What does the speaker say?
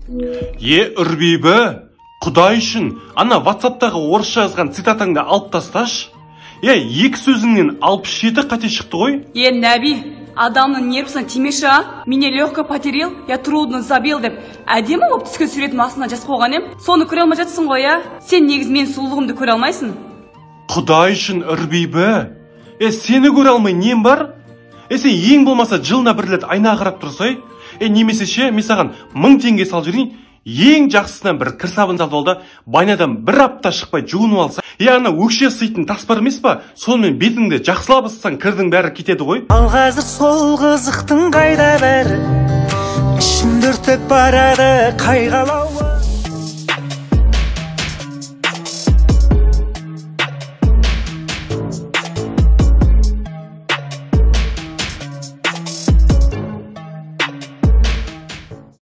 Е, Үрбибі, құдай үшін, ана ватсаптағы орысша жазған цитатаңды алып тасташы. Е, екі сөзіңнен 67 қате шықты ғой. Е, Нәби, адамның нервісіне тимеші, а? «Меня легко потерял, я трудно забыл» деп әдемі болып түскен суретім астына жазып қойған ем. Соны көре алмай жатсың ғой, иә? Сен негізі менің сұлулығымды көре алмайсың. Құдай үшін, Үрбибі. Е, сені көре алмай нем бар? Е, сен ең болмаса жылына бір рет айнаға қарап тұрсай. Е, немесе ше, мен саған 1000 теңге салып жіберейін, ең жақсысынан бір кір сабын сатып ал да, банядан бір апта шықпай жуынып алса. Е, ана өкше ыситын тас бар емес па, сонымен бетіңді жақсылап ысытсаң, кірдің бәрі кетеді ғой. Ал қазір сол қызықтың қайда бәрі? Ішімді өртеп барады қайғылау.